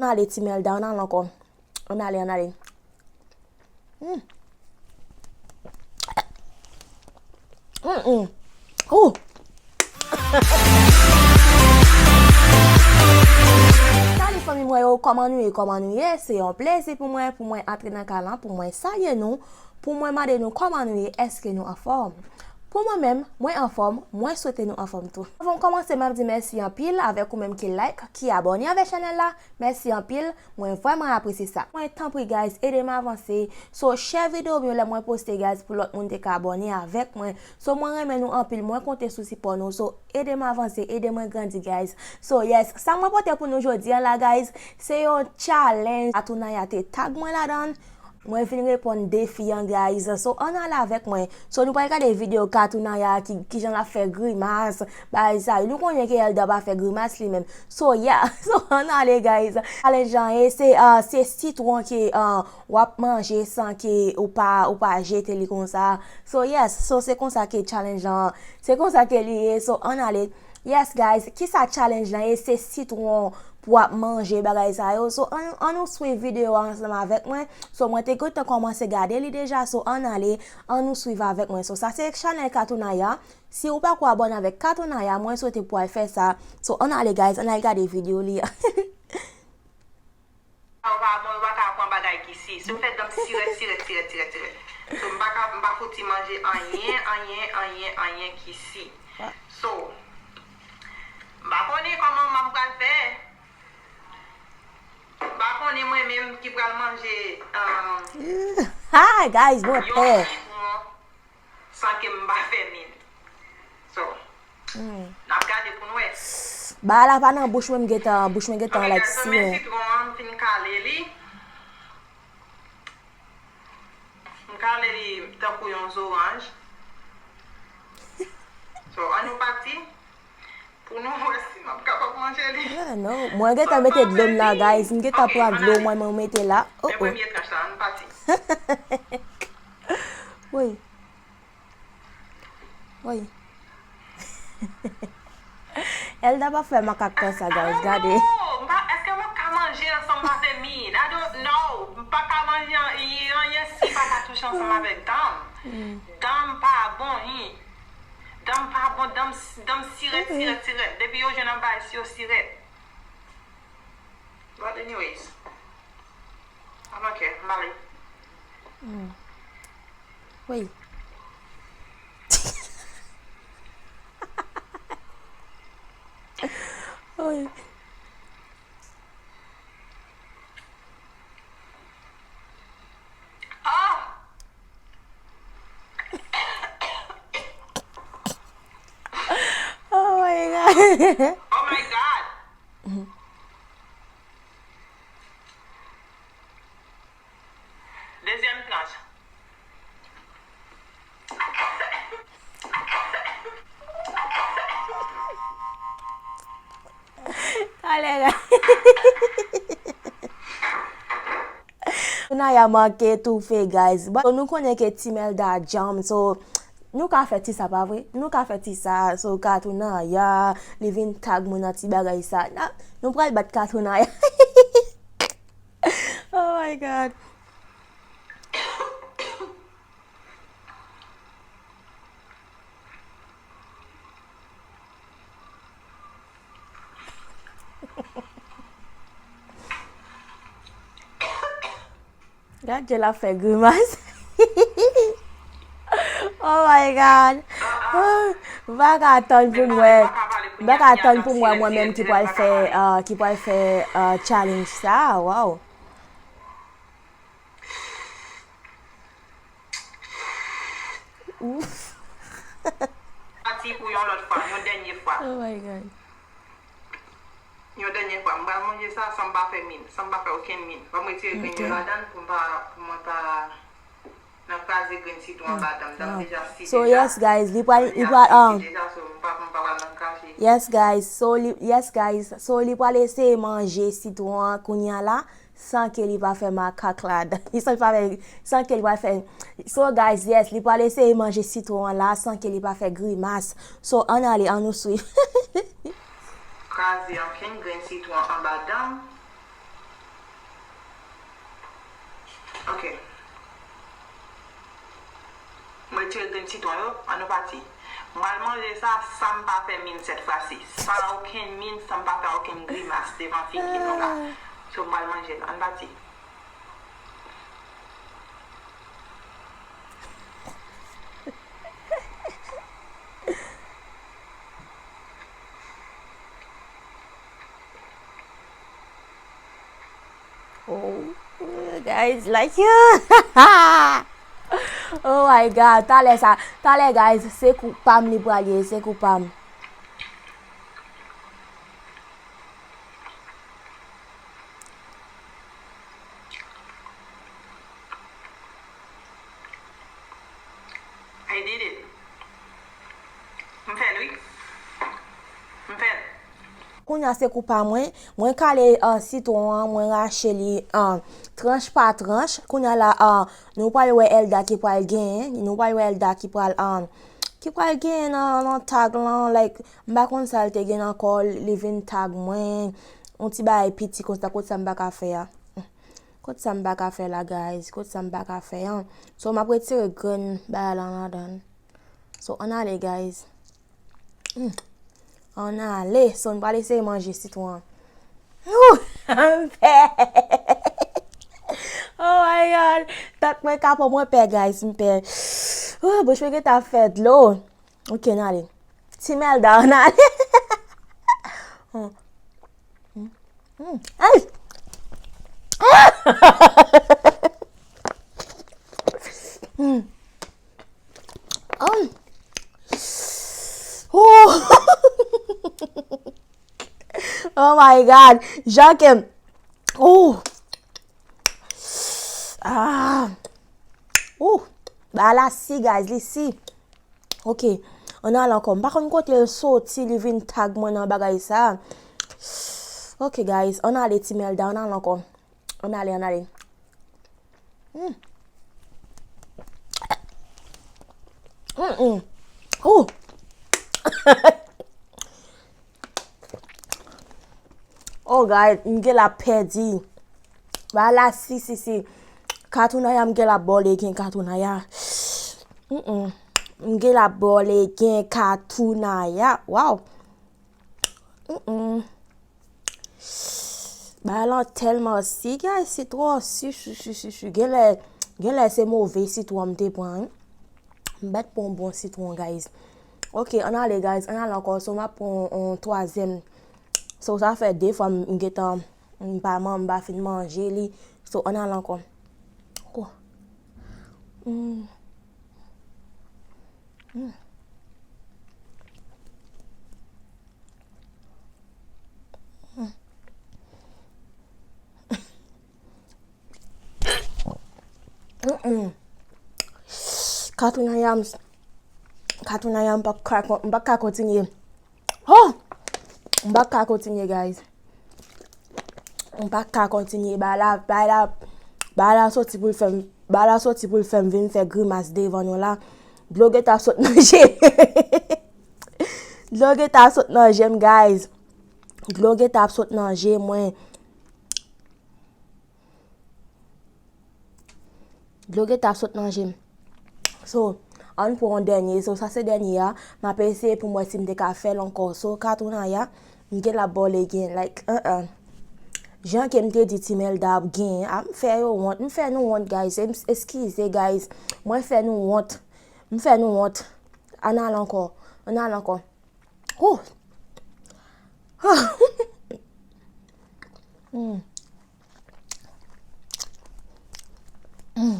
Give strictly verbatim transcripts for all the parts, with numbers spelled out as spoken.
Ann ale, Ti Mèlda, ann ale ankò. Ann ale, ann ale. Mm. Mm, mm. Ooh. Salut fanmi mwen yo, kòman nou ye, kòman nou ye? Se yon plezi pou mwen, pou mwen antre nan kay lan, pou mwen salye nou, pou mwen mande nou kòman nou ye, èske nou anfòm? Pou mwen menm, mwen anfòm, mwen swete nou anfòm tou. Anvan m kòmanse, m ap di mèsi anpil avèk ou menm ki like, ki abòne avèk chanèl la, mèsi anpil, mwen vrèman apresye sa. Mwen tanpri guys, ede m avanse. So, share videyo m yo lè mwen poste guys pou lòt moun te ka abòne avèk mwen. So, mwen renmen nou anpil, mwen konte sou sipò nou. So, ede m avanse, ede mwen grandi guys. So, yes, sa mwen pote pou nou jodi a la guys, se yon challenge Katounaya te tag mwen ladan. Mwen vin reponn defi an guys. So, ann ale avèk mwen. So, nou pral gade videyo Katounaya ki, kijan l ap fè grimas, bagay sa yo. Nou konnen ke Elda pa fè grimas li menm. So, yeah. So, ann ale guys. Challenge lan e se, ah, se sitwon ke, ah, w ap manje san ke ou pa, ou pa jete li konsa. So, yes. So, se konsa ke challenge lan, se konsa ke li ye. So, ann ale. Yes guys, kisa challenge lan ye? Se sitwon pou ap manje bagay sa yo. So, ann, ann nou swiv videyo a ansanm avèk mwen. So, mwen te gentan kòmanse gade li deja. So, ann ale, ann nou swiv avèk mwen. So, sa se chanèl Katounaya. Si ou pako abòne avèk Katounaya, mwen swete pou al fè sa. So, ann ale guys, ann al gade videyo li a. Sa yo pa bon, yo pa ka pran bagay ki si. Si yo fè dan m si rèd, si rèd, si rèd, si rèd, si rèd. So, m pa ka, m pa fouti manje anyen, anyen, anyen, anyen ki si. So, m pa konnen kòman m pral fè. M pa konnen mwen menm ki pral manje, um, Hi, guys, mwen pè. Yon sitwon. San ke m pa fè min. So, n ap gade pou n wè. Bagay la pa nan bouch mwen, m gentan, bouch mwen gentan like siyen. Ok, guys, so men sitwon an, m fin kale li. M kale li tankou yon zoranj. So, ann nou pati. Pou nou wè si m ap kapab manje li. Yeah, no. Mwen gentan mete dlo m la, guys. M gentan pran dlo mwen, mwen mete la. Oh, oh. Men premye tranch la, ann pati. Wi. Wi. Elda pa fè makak konsa, guys. Gade. I don't know. M pa, èske m ap ka manje l san m pa fè min? I don't know. M pa ka manje anyen, anyen si pa ka touche ansanm avèk dan m. Dan m pa bon, hi. Dan m pa bon, dan m, dan m si rèd, si rèd, si rèd. Depi yo jwenn anba si yo si rèd. But anyways, I don't care, m ale. Wi. Wi. Oh! Oh my God! Oh my God! Dezyèm tranch. Talè la. Katounaya manke toufe, guys. Bon, nou konnen ke Ti Mèlda djanm, so, nou ka fè ti sa, pa vre? Nou ka fè ti sa, so, Katounaya, li vin tag mwen nan ti bagay sa. Na, nou pral bat Katounaya. Oh my God. Gad jan l ap fè grimas. Oh my God. M pa ka tann pou m wè, m pa ka tann pou m wè mwen menm ki pral fè, ah, ki pral fè, ah, challenge sa. Wow. Ouf. Pati pou yon lòt fwa, yon dènye fwa. Oh my God. Yon dènye fwa, m pral manje sa san m pa fè min, san m pa fè okenn min. Ban m retire grenn yo ladan l pou m pa, pou mwen pa nan kraze grenn sitwon anba dan m. Dan m deja si deja. So, yes, guys, li pral, li pral, um, deja, so, m pa, m pa pral nan kraze. Yes, guys, so, li, yes, guys, so, li pral eseye manje sitwon an kounye a la. San ke li pa fè makak ladan. San ke li pa fè, san ke li pa fè. So, guys, yes, li pral eseye manje sitwon an la san ke li pa fè grimas. So, ann ale, ann nou swiv. Kraze ankenn grenn sitwon anba dan m. M retire grenn sitwon yo, ann nou pati. M pral manje sa san m pa fè min sèt fwa si. San okenn min, san m pa fè okenn grimas devan figi nou la. So, m pral manje l. Ann pati. Oh, guys, like. Oh my God, talè sa, talè, guys, se kou pa m li pral ye, se kou pa m. I did it. M fè l, wi. M fè l. Kounye a se kou pa mwen. Mwen kale, uh, sitwon an, mwen rache li, uh, tranch pa tranch. Kounye a la, uh, nou pral wè Elda ki pral genyen. Nou pral wè Elda ki pral, uh, ki pral genyen nan, nan tag lan. Like, m pa konn sa l te gen nan kò l, li vin tag mwen. Yon ti bagay piti konsa, kot sa m pa ka fè a. Kot sa m pa ka fè la, guys? Kot sa m pa ka fè an? So, m ap retire grenn bagay lan ladan. So, ann ale, guys. Hmm. Ann ale. So, m pral eseye manje sitwon an. Ooh, m pè. Oh my God. Tèt mwen ka pran mwen pè, guys. M pè. Ooh, bouch mwen gentan ap fè dlo. Ok, ann ale. Ti Melda, ann ale. Hmm. Hmm. Ay! Hmm. Oh. Oh. Oh my God. Jan ke m, oh. Ah. Oh. Ba la si, guys, li si. Ok, ann al ankò. M pa konn kote l soti, li vin tag mwen nan bagay sa. Ok, guys, ann ale, Ti Melda, ann al ankò. Ann ale, ann ale. Hmm. Mm-mm. Ooh. Oh, guys, m gen la pèdi. Ba la, si, si, si. Katounaya, m gen la bòle gen Katounaya. Mm-mm. M gen la bòle gen Katounaya. Wow. Mm-mm. Ba la tèlman si, guys, sitwon si, si, si, si, si. Genlè, genlè se move sitwon m te pran, wi. M bat pran bon sitwon, guys. Ok, ann ale, guys, ann ale ankò. So, m ap pran yon twazyèm. So, sa fè de fwa m, m gentan, m pa man, m pa fin manje li. So, ann ale ankò. Oh. Mm. Mm. Mm-mm. Katounaya m, Katounaya m pa ka, m pa ka kontinye. Oh! M pa ka kontinye, guys. M pa ka kontinye. Ba la, ba la, ba la soti pou l fè m, ba la soti pou l fè m vin fè grimas devan nou la. Dlo gentan sot nan je. Dlo gentan sot nan je m, guys. Dlo gentan sot nan je mwen. Dlo gentan sot nan je m. So, ann pran yon dènye. So, sa se dènye a. M ap eseye pou m wè si m te ka fè l ankò. So, Katounaya, m gen la bòle gen, like, uh, uh. Jan ke m te di Ti Melda ap gen, a, m fè yo wont. M fè nou wont, guys. Em-, eskize, guys. Mwen fè nou wont. M fè nou wont. Ann al ankò. Ann al ankò. Ooh. Ah. Mm. Mm.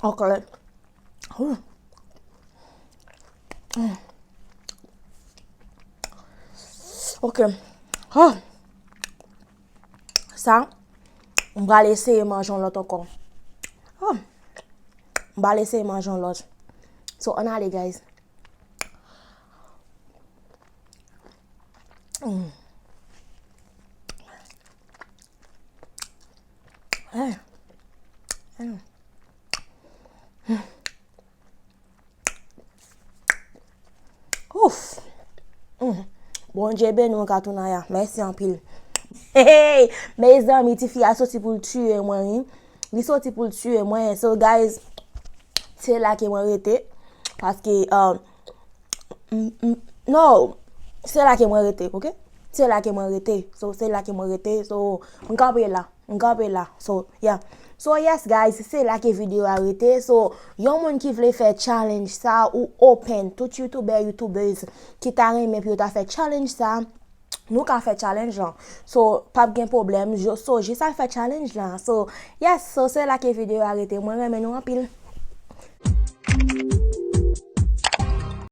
Ok. Ooh. Mm. Ok. Ah. Sa, m pral eseye manje yon lòt ankò. Ah. M pral eseye manje yon lòt. So, ann ale, guys. Mm. Eh. Eh. Ouf. Mm. Bondye beni w, Katounaya. Mèsi anpil. Hey, mezanmi, tifi a soti pou l tiye mwen, wi. Li soti pou l tiye mwen. So, guys, se la ke mwen rete. Paske, um, m- m- no, se la ke mwen rete, ok? Se la ke mwen rete. So, se la ke mwen rete. So, m kanpe la. M kanpe la. So, yeah. So, yes, guys, se la ke videyo a rete. So, yon moun ki vle fè challenge sa ou open, tout youtubè, youtubèz ki ta renmen pou yo ta fè challenge sa, nou ka fè challenge lan. So, p ap gen pwoblèm. So, jis al fè challenge lan. So, yes, so se la ke videyo a rete. Mwen renmen nou anpil.